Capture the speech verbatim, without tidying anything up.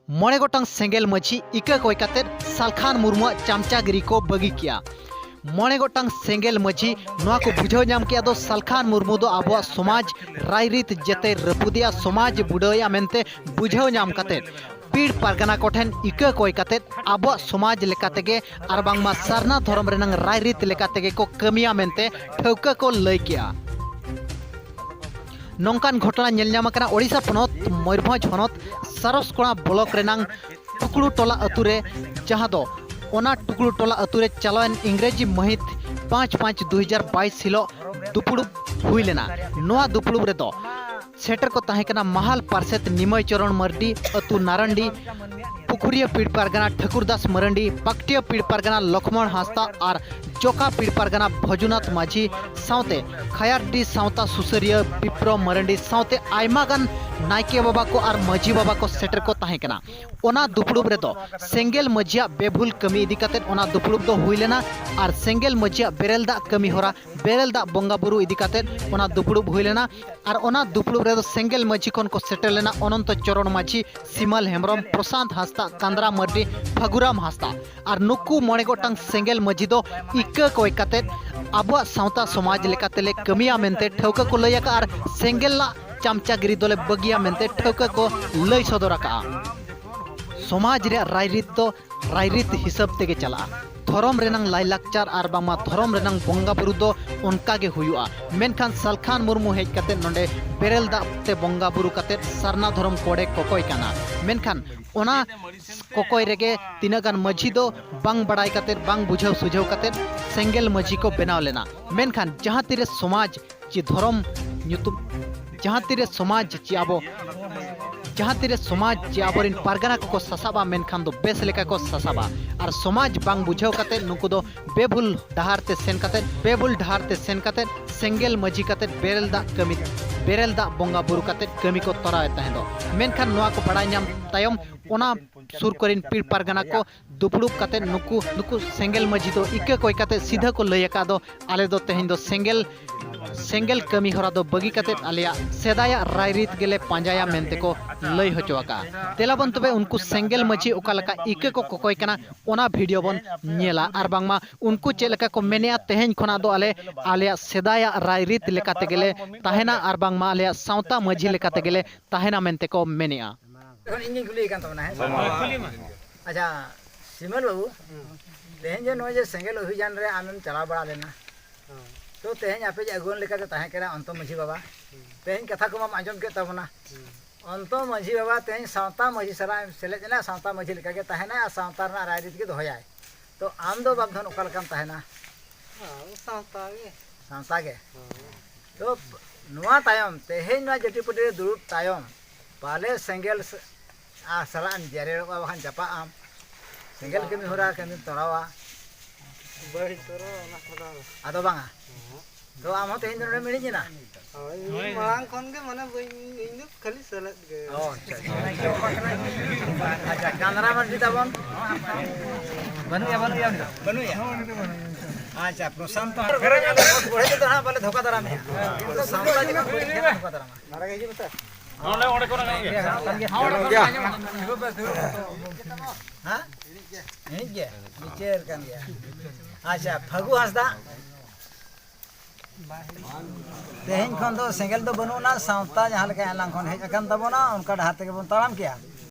ᱢᱚᱬᱮ ᱜᱚᱴᱟᱝ ᱥᱮᱸᱜᱮᱞ ᱢᱟᱹᱡᱷᱤ ᱤᱠᱟᱹ ᱠᱚᱭ ᱠᱟᱛᱮ ᱥᱟᱞᱠᱷᱟᱱ ᱢᱩᱨᱢᱩᱣᱟᱜ ᱪᱟᱢᱪᱟᱜᱤᱨᱤ ᱠᱚ ᱵᱟᱹᱜᱤ ᱠᱮᱜᱼᱟ᱾ ᱢᱚᱬᱮ ᱜᱚᱴᱟᱝ ᱥᱮᱸᱜᱮᱞ ᱢᱟᱹᱡᱷᱤ ᱱᱚᱣᱟ ᱠᱚ ᱵᱩᱡᱷᱟᱹᱣ ᱧᱟᱢ ᱠᱮᱜᱼᱟ ᱫᱚ ᱥᱟᱞᱠᱷᱟᱱ ᱢᱩᱨᱢᱩ ᱫᱚ ᱟᱵᱚᱣᱟᱜ ᱥᱚᱢᱟᱡᱽ ᱨᱟᱭᱨᱤᱛ ᱡᱮᱛᱮ ᱨᱟᱹᱯᱩᱫᱮᱜᱼᱟ, ᱥᱚᱢᱟᱡᱽ ᱵᱩᱰᱟᱹᱣᱮᱜᱼᱟ ᱢᱮᱱᱛᱮ ᱵᱩᱡᱷᱟᱹᱣ ᱧᱟᱢ ᱠᱟᱛᱮ ᱯᱤᱲ ᱯᱟᱨᱜᱟᱱᱟ ᱠᱚᱴᱷᱮᱱ ᱤᱠᱟᱹ ᱠᱚᱭ ᱠᱟᱛᱮ ᱟᱵᱚᱣᱟᱜ ᱥᱚᱢᱟᱡᱽ ᱞᱮᱠᱟ ᱛᱮᱜᱮ ᱟᱨ ᱵᱟᱝᱢᱟ ᱥᱟᱨᱱᱟ ᱫᱷᱚᱨᱚᱢ ᱨᱮᱱᱟᱝ ᱨᱟᱭᱨᱤᱛ ᱞᱮᱠᱟ ᱛᱮᱜᱮ ᱠᱚ ᱠᱟᱹᱢᱤᱭᱟ ᱢᱮᱱᱛᱮ ᱴᱷᱟᱹᱣᱠᱟᱹ ᱠᱚ ᱞᱟᱹᱭ ᱠᱮᱜᱼᱟ᱾ ᱱᱚᱝᱠᱟᱱ ᱜᱷᱚᱴᱚᱱᱟ ᱧᱮᱞ ᱧᱟᱢ ᱟᱠᱟᱱᱟ ᱳᱰᱤᱥᱟ ᱯᱚᱱᱚᱛ ᱢᱚᱭᱩᱨᱵᱷᱚᱸᱡᱽ ᱦᱚᱱᱚᱛ ᱥᱟᱨᱚᱥᱠᱚᱬᱟ ᱵᱞᱚᱠ ᱨᱮᱱᱟᱝ ᱴᱩᱠᱲᱩ ᱴᱚᱞᱟ ᱟᱹᱛᱩ ᱨᱮ, ᱡᱟᱦᱟᱸ ᱫᱚ ᱚᱱᱟ ᱴᱩᱠᱲᱩ ᱴᱚᱞᱟ ᱟᱹᱛᱩ ᱨᱮ ᱪᱟᱞᱟᱣᱮᱱ ᱤᱝᱨᱮᱡᱤ ᱢᱟᱹᱦᱤᱛ ᱯᱟᱸᱪ ᱯᱟᱸᱪ ᱫᱩ ᱦᱟᱡᱟᱨ ᱵᱟᱭᱤᱥ ᱦᱤᱞᱳᱜ ᱫᱩᱯᱲᱩᱵ ᱦᱩᱭ ᱞᱮᱱᱟ᱾ ᱱᱚᱣᱟ ᱫᱩᱯᱲᱩᱵ ᱨᱮᱫᱚ ᱥᱮᱴᱮᱨ ᱠᱚ ᱛᱟᱦᱮᱸ ᱠᱟᱱᱟ ᱢᱟᱦᱟᱞ ᱯᱟᱨᱥᱮᱛ ᱱᱤᱢᱟᱹᱭ ᱪᱚᱨᱚᱬ ᱢᱟᱹᱨᱰᱤ, ᱟᱹᱛᱩ ᱱᱟᱨᱟᱱᱰᱤ, ᱯᱩᱠᱷᱩᱨᱤᱭᱟᱹ ᱯᱤᱲ ᱯᱟᱨᱜᱟᱱᱟ ᱴᱷᱟᱹᱠᱩᱨ ᱫᱟᱥ ᱢᱟᱹᱨᱟᱹᱱᱰᱤ, ᱯᱟᱠᱴᱤᱭᱟᱹ ᱯᱤᱲ ᱯᱟᱨᱜᱟᱱᱟ ᱞᱚᱠᱷᱢᱚᱬ ᱦᱟᱸᱥᱫᱟ ᱟᱨ ᱡᱚᱠᱟ ᱯᱤᱲ ᱯᱟᱨᱜᱟᱱᱟ ᱵᱷᱚᱡᱩᱱᱟᱛᱷ ᱢᱟᱹᱡᱷᱤ ᱥᱟᱶᱛᱮ ᱠᱷᱟᱭᱟᱨᱰᱤ ᱥᱟᱶᱛᱟ ᱥᱩᱥᱟᱹᱨᱤᱭᱟᱹ ᱵᱤᱯᱨᱚ ᱢᱟᱹᱨᱟᱹᱱᱰᱤ ᱥᱟᱶᱛᱮ ᱟᱭᱢᱟ ᱜᱟᱱ ᱱᱟᱭᱠᱮ ᱵᱟᱵᱟ ᱠᱚ ᱟᱨ ᱢᱟᱹᱡᱷᱤ ᱵᱟᱵᱟ ᱠᱚ ᱥᱮᱴᱮᱨ ᱠᱚ ᱛᱟᱦᱮᱸ ᱠᱟᱱᱟ᱾ ᱚᱱᱟ ᱫᱩᱯᱲᱩᱵ ᱨᱮᱫᱚ ᱥᱮᱸᱜᱮᱞ ᱢᱟᱹᱡᱷᱤᱭᱟᱜ ᱵᱮᱵᱷᱩᱞ ᱠᱟᱹᱢᱤ ᱤᱫᱤ ᱠᱟᱛᱮ ᱚᱱᱟ ᱫᱩᱯᱲᱩᱵ ᱫᱚ ᱦᱩᱭ ᱞᱮᱱᱟ ᱟᱨ ᱥᱮᱸᱜᱮᱞ ᱢᱟᱹᱡᱷᱤᱭᱟᱜ ᱵᱮᱨᱮᱞ ᱫᱟᱜ ᱠᱟᱹᱢᱤ ᱦᱚᱨᱟ, ᱵᱮᱨᱮᱞ ᱫᱟᱜ ᱵᱚᱸᱜᱟ ᱵᱩᱨᱩ ᱤᱫᱤ ᱠᱟᱛᱮ ᱚᱱᱟ ᱫᱩᱯᱲᱩᱵ ᱦᱩᱭ ᱞᱮᱱᱟ᱾ ᱟᱨ ᱚᱱᱟ ᱫᱩᱯᱲᱩᱵ ᱨᱮᱫᱚ ᱥᱮᱸᱜᱮᱞ ᱢᱟᱹᱡᱷᱤ ᱠᱷᱚᱱ ᱠᱚ ᱥᱮᱴᱮᱨ ᱞᱮᱱᱟ ᱚᱱᱚᱱᱛᱚ ᱪᱚᱨᱚᱬ ᱢᱟᱹᱡᱷᱤ, ᱥᱤᱢᱟᱞ ᱦᱮᱢᱵᱨᱚᱢ, ᱯᱨᱚᱥᱟᱱᱛ ᱦᱟᱸᱥᱫᱟ, ᱠᱟᱸᱫᱽᱨᱟ ᱢᱟᱹᱨᱰᱤ, ᱯᱷᱟᱹᱜᱩᱨᱟᱢ ᱦᱟᱸᱥᱫᱟ᱾ ᱟᱨ ᱱᱩᱠᱩ ᱢᱚᱬᱮ ᱜᱚᱴᱟᱝ ᱥᱮᱸᱜᱮᱞ ᱢᱟᱹᱡᱷᱤ ᱫᱚ ᱤᱠᱟᱹ ᱠᱚᱭ ᱠᱟᱛᱮ ᱟᱵᱚᱣᱟᱜ ᱥᱟᱶᱛᱟ ᱥᱚᱢᱟᱡᱽ ᱞᱮᱠᱟᱛᱮᱞᱮ ᱠᱟᱹᱢᱤᱭᱟ ᱢᱮᱱᱛᱮ ᱴᱷᱟᱹᱣᱠᱟᱹ ᱠᱚ ᱞᱟᱹᱭ ᱟᱠᱟᱫᱼᱟ ᱟᱨ ᱥᱮᱸᱜᱮᱞᱟᱜ ᱪᱟᱢᱪᱟᱜᱤᱨᱤ ᱫᱚᱞᱮ ᱵᱟᱹᱜᱤᱭᱟ ᱢᱮᱱᱛᱮ ᱴᱷᱟᱹᱣᱠᱟᱹ ᱠᱚ ᱞᱟᱹᱭ ᱥᱚᱫᱚᱨ ᱟᱠᱟᱫᱼᱟ᱾ ᱥᱚᱢᱟᱡᱽ ᱨᱮᱭᱟᱜ ᱨᱟᱭᱨᱤᱛ ᱫᱚ ᱨᱟᱭᱨᱤᱛ ᱦᱤᱥᱟᱹᱵ ᱛᱮᱜᱮ ᱪᱟᱞᱟᱜᱼᱟ᱾ ᱫᱷᱚᱨᱚᱢ ᱨᱮᱱᱟᱝ ᱞᱟᱭᱞᱟᱠᱪᱟᱨ ᱟᱨ ᱵᱟᱝᱢᱟ ᱫᱷᱚᱨᱚᱢ ᱨᱮᱱᱟᱝ ᱵᱚᱸᱜᱟ ᱵᱩᱨᱩ ᱫᱚ ᱚᱱᱠᱟ ᱜᱮ ᱦᱩᱭᱩᱜᱼᱟ᱾ ᱢᱮᱱᱠᱷᱟᱱ ᱥᱟᱞᱠᱷᱟᱱ ᱢᱩᱨᱢᱩ ᱦᱮᱡ ᱠᱟᱛᱮ ᱱᱚᱰᱮ ᱵᱮᱨᱮᱞ ᱫᱟᱜ ᱛᱮ ᱵᱚᱸᱜᱟ ᱵᱩᱨᱩ ᱠᱟᱛᱮ ᱥᱟᱨᱱᱟ ᱫᱷᱚᱨᱚᱢ ᱠᱚᱲᱮ ᱠᱚᱠᱚᱭ ᱠᱟᱱᱟ᱾ ᱢᱮᱱᱠᱷᱟᱱ ᱚᱱᱟ ᱠᱚᱠᱚᱭ ᱨᱮᱜᱮ ᱛᱤᱱᱟᱹᱜ ᱜᱟᱱ ᱢᱟᱹᱡᱷᱤ ᱫᱚ ᱵᱟᱝ ᱵᱟᱲᱟᱭ ᱠᱟᱛᱮ, ᱵᱟᱝ ᱵᱩᱡᱷᱟᱹᱣ ᱥᱩᱡᱷᱟᱹᱣ ᱠᱟᱛᱮ ᱥᱮᱸᱜᱮᱞ ᱢᱟᱹᱡᱷᱤ ᱠᱚ ᱵᱮᱱᱟᱣ ᱞᱮᱱᱟ᱾ ᱢᱮᱱᱠᱷᱟᱱ ᱡᱟᱦᱟᱸ ᱛᱤᱨᱮ ᱥᱚᱢᱟᱡᱽ ᱪᱮ ᱫᱷᱚᱨᱚᱢ ᱧᱩᱛᱩᱢ, ᱡᱟᱦᱟᱸ ᱛᱤᱨᱮ ᱥᱚᱢᱟᱡᱽ ᱪᱮ ᱟᱵᱚ, ᱡᱟᱦᱟᱸ ᱛᱤᱨᱮ ᱥᱚᱢᱟᱡᱽ ᱪᱮ ᱟᱵᱚᱨᱮᱱ ᱯᱟᱨᱜᱟᱱᱟ ᱠᱚᱠᱚ ᱥᱟᱥᱟᱵᱟ, ᱢᱮᱱᱠᱷᱟᱱ ᱫᱚ ᱵᱮᱥ ᱞᱮᱠᱟ ᱠᱚ ᱥᱟᱥᱟᱵᱟ᱾ ᱟᱨ ᱥᱚᱢᱟᱡᱽ ᱵᱟᱝ ᱵᱩᱡᱷᱟᱹᱣ ᱠᱟᱛᱮ ᱱᱩᱠᱩ ᱫᱚ ᱵᱮᱵᱷᱩᱞ ᱰᱟᱦᱟᱨ ᱛᱮ ᱥᱮᱱ ᱠᱟᱛᱮ, ᱵᱮᱵᱷᱩᱞ ᱰᱟᱦᱟᱨ ᱛᱮ ᱥᱮᱱ ᱠᱟᱛᱮ ᱥᱮᱸᱜᱮᱞ ᱢᱟᱹᱡᱷᱤ ᱠᱟᱛᱮ ᱵᱮᱨᱮᱞ ᱫᱟᱜ ᱠᱟᱹᱢᱤ, ᱵᱮᱨᱮᱞ ᱫᱟᱜ ᱵᱚᱸᱜᱟ ᱵᱩᱨᱩ ᱠᱟᱛᱮ ᱠᱟᱹᱢᱤ ᱠᱚ ᱛᱚᱨᱟᱣᱮᱫ ᱛᱟᱦᱮᱸ ᱫᱚ᱾ ᱢᱮᱱᱠᱷᱟᱱ ᱱᱚᱣᱟ ᱠᱚ ᱵᱟᱲᱟᱭ ᱧᱟᱢ ᱛᱟᱭᱚᱢ ᱚᱱᱟ ᱥᱩᱨ ᱠᱚᱨᱮᱱ ᱯᱤᱲ ᱯᱟᱨᱜᱟᱱᱟ ᱠᱚ ᱫᱩᱯᱲᱩᱵ ᱠᱟᱛᱮ ᱱᱩᱠᱩ ᱱᱩᱠᱩ ᱥᱮᱸᱜᱮᱞ ᱢᱟᱹᱡᱷᱤ ᱫᱚ ᱤᱠᱟᱹ ᱠᱚᱭ ᱠᱟᱛᱮ ᱥᱤᱫᱷᱟᱹ ᱠᱚ ᱞᱟᱹᱭ ᱟᱠᱟᱫ ᱫᱚ, ᱟᱞᱮ ᱫᱚ ᱛᱮᱦᱮᱧ ᱫᱚ ᱥᱮᱸᱜᱮᱞ ᱥᱮᱸᱜᱮᱞ ᱠᱟᱹᱢᱤ ᱦᱚᱨᱟ ᱫᱚ ᱵᱟᱹᱜᱤ ᱠᱟᱛᱮ ᱟᱞᱮᱭᱟᱜ ᱥᱮᱫᱟᱭᱟᱜ ᱨᱟᱭᱨᱤᱛ ᱜᱮᱞᱮ ᱯᱟᱸᱡᱟᱭᱟ ᱢᱮᱱᱛᱮ ᱠᱚ ᱞᱟᱹᱭ ᱦᱚᱪᱚ ᱟᱠᱟᱫᱼᱟ᱾ ᱫᱮᱞᱟ ᱵᱚᱱ ᱛᱚᱵᱮ ᱩᱱᱠᱩ ᱥᱮᱸᱜᱮᱞ ᱢᱟᱹᱡᱷᱤ ᱚᱠᱟ ᱞᱮᱠᱟ ᱤᱠᱟᱹ ᱠᱚ ᱠᱚᱠᱚᱭ ᱠᱟᱱᱟ, ᱚᱱᱟ ᱵᱷᱤᱰᱤᱭᱳ ᱵᱚᱱ ᱧᱮᱞᱟ᱾ ᱟᱨ ᱵᱟᱝᱢᱟ ᱩᱱᱠᱩ ᱪᱮᱫ ᱞᱮᱠᱟ ᱠᱚ ᱢᱮᱱᱮᱜᱼᱟ, ᱛᱮᱦᱮᱧ ᱠᱷᱚᱱᱟᱜ ᱫᱚ ᱟᱞᱮ ᱟᱞᱮᱭᱟᱜ ᱥᱮᱫᱟᱭᱟᱜ ᱨᱟᱭᱨᱤᱛ ᱞᱮᱠᱟ ᱛᱮᱜᱮᱞᱮ ᱛᱟᱦᱮᱱᱟ, ᱟᱨ ᱵᱟᱝᱢᱟ ᱟᱞᱮᱭᱟᱜ ᱥᱟᱶᱛᱟ ᱢᱟᱹᱡᱷᱤ ᱞᱮᱠᱟ ᱛᱮᱜᱮᱞᱮ ᱛᱟᱦᱮᱱᱟ ᱢᱮᱱᱛᱮ ᱠᱚ ᱢᱮᱱᱮᱜᱼᱟ᱾ ᱮᱠᱷᱚᱱ ᱤᱧ ᱜᱤᱧ ᱠᱩᱞᱤᱭᱮ ᱠᱟᱱ ᱛᱟᱵᱚᱱᱟ, ᱦᱮᱸ ᱥᱮ? ᱦᱳᱭ, ᱠᱩᱞᱤ ᱢᱮ᱾ ᱟᱪᱪᱷᱟ, ᱥᱤᱢᱟᱹᱞ ᱵᱟᱹᱵᱩ, ᱦᱩᱸ᱾ ᱛᱮᱦᱮᱧ ᱡᱮ ᱱᱚᱜᱼᱚᱭ ᱡᱮ ᱥᱮᱸᱜᱮᱞ ᱚᱵᱷᱤᱡᱟᱱ ᱨᱮ ᱟᱢᱮᱢ ᱪᱟᱞᱟᱣ ᱵᱟᱲᱟ ᱞᱮᱱᱟ, ᱦᱩᱸ᱾ ᱛᱚ ᱛᱮᱦᱮᱧ ᱟᱯᱮ ᱡᱮ ᱟᱹᱜᱩᱣᱟᱹᱱ ᱞᱮᱠᱟᱛᱮ ᱛᱟᱦᱮᱸ ᱠᱟᱱᱟ ᱚᱱᱛᱚ ᱢᱟᱹᱡᱷᱤ ᱵᱟᱵᱟ, ᱦᱩᱸ᱾ ᱛᱮᱦᱮᱧ ᱠᱟᱛᱷᱟ ᱠᱚᱢᱟᱢ ᱟᱸᱡᱚᱢ ᱠᱮᱫ ᱛᱟᱵᱚᱱᱟ, ᱦᱩᱸ᱾ ᱚᱱᱛᱚ ᱢᱟᱹᱡᱷᱤ ᱵᱟᱵᱟ ᱛᱮᱦᱮᱧ ᱥᱟᱶᱛᱟ ᱢᱟᱹᱡᱷᱤ ᱥᱟᱞᱟᱜ ᱮᱢ ᱥᱮᱞᱮᱫ ᱮᱱᱟ, ᱥᱟᱶᱛᱟ ᱢᱟᱹᱡᱷᱤ ᱞᱮᱠᱟᱜᱮ ᱛᱟᱦᱮᱱᱟᱭ ᱟᱨ ᱥᱟᱶᱛᱟ ᱨᱮᱱᱟᱜ ᱨᱟᱭᱨᱤᱛ ᱜᱮ ᱫᱚᱦᱚᱭᱟᱭ᱾ ᱛᱚ ᱟᱢ ᱫᱚ ᱵᱟᱯᱫᱷᱚᱱ ᱚᱠᱟ ᱞᱮᱠᱟᱢ ᱛᱟᱦᱮᱱᱟ? ᱦᱮᱸ, ᱥᱟᱶᱛᱟ ᱜᱮ᱾ ᱥᱟᱶᱛᱟ ᱜᱮ? ᱦᱮᱸ᱾ ᱛᱚ ᱱᱚᱣᱟ ᱛᱟᱭᱚᱢ, ᱛᱮᱦᱮᱧ ᱱᱚᱣᱟ ᱡᱟᱹᱴᱤᱯᱟᱹᱴᱤ ᱨᱮ ᱫᱩᱲᱩᱵ ᱛᱟᱭᱚᱢ, ᱯᱟᱞᱮ ᱥᱮᱸᱜᱮᱞ ᱥᱮ-, ᱟᱨ ᱥᱟᱞᱟᱜ ᱮᱢ ᱡᱮᱨᱮᱲᱚᱜᱼᱟ, ᱵᱟᱠᱷᱟᱱ ᱪᱟᱯᱟᱜ ᱟᱢ᱾ ᱥᱮᱸᱜᱮᱞ ᱠᱟᱹᱢᱤ ᱦᱚᱨᱟ ᱠᱟᱹᱢᱤᱢ ᱛᱚᱨᱟᱣᱟ᱾ ᱵᱟᱹᱧ ᱛᱚᱨᱟᱣᱟ ᱚᱱᱟ ᱠᱚᱫᱚ᱾ ᱟᱫᱚ ᱵᱟᱝᱟ? ᱦᱮᱸ᱾ ᱛᱚ ᱟᱢ ᱦᱚᱸ ᱛᱮᱦᱮᱧ ᱫᱚ ᱱᱚᱰᱮᱢ ᱤᱲᱤᱡ ᱮᱱᱟ? ᱦᱳᱭ, ᱤᱧ ᱦᱳᱭ᱾ ᱢᱟᱲᱟᱝ ᱠᱷᱚᱱ ᱜᱮ ᱢᱟᱱᱮ ᱵᱟᱹᱧ, ᱤᱧ ᱫᱚ ᱠᱷᱟᱹᱞᱤ ᱥᱮᱞᱮᱫ ᱜᱮ᱾ ᱚ, ᱟᱪᱪᱷᱟ, ᱟᱪᱪᱷᱟ᱾ ᱟᱪᱪᱷᱟ, ᱠᱟᱱᱫᱽᱨᱟ ᱢᱟᱹᱡᱷᱤ ᱛᱟᱵᱚᱱ? ᱵᱟᱹᱱᱩᱜᱭᱟ, ᱵᱟᱹᱱᱩᱜᱭᱟ ᱩᱱᱤ ᱫᱚ᱾ ᱵᱟᱹᱱᱩᱜᱭᱟ? ᱟᱪᱪᱷᱟ, ᱯᱨᱚᱥᱟᱱᱛᱚ᱾ ᱵᱚᱲᱦᱮ ᱛᱮᱫᱚ ᱦᱟᱸᱜ ᱵᱟᱞᱮ ᱫᱷᱳᱠᱟ ᱫᱟᱨᱟᱢᱮᱭᱟ᱾ ᱥᱟᱶᱛᱟ ᱡᱮᱢᱚᱱ ᱵᱟᱹᱲᱤᱡ ᱠᱟᱱᱟ, ᱫᱷᱳᱠᱟ ᱫᱟᱨᱟᱢᱟ᱾ ᱱᱚᱰᱮ, ᱚᱸᱰᱮ ᱠᱷᱚᱱᱟᱜ ᱜᱮ᱾ ᱦᱮᱸ? ᱤᱧᱤᱡ ᱜᱮ? ᱵᱤᱪᱟᱹᱨ ᱠᱟᱱ ᱜᱮᱭᱟ᱾ ᱟᱪᱪᱷᱟ, ᱯᱷᱟᱹᱜᱩ ᱦᱟᱸᱥᱫᱟ᱾ ᱛᱮᱦᱮᱧ ᱠᱷᱚᱱ ᱫᱚ ᱥᱮᱸᱜᱮᱞ ᱫᱚ ᱵᱟᱹᱱᱩᱜ ᱟᱱᱟ, ᱥᱟᱶᱛᱟ ᱡᱟᱦᱟᱸ ᱞᱮᱠᱟ ᱮᱱᱟᱝ ᱠᱷᱚᱱ ᱦᱮᱡ ᱟᱠᱟᱱ ᱛᱟᱵᱚᱱᱟ, ᱚᱱᱠᱟ ᱰᱟᱦᱟᱨ ᱛᱮᱜᱮ ᱵᱚᱱ ᱛᱟᱲᱟᱢ ᱠᱮᱭᱟ᱾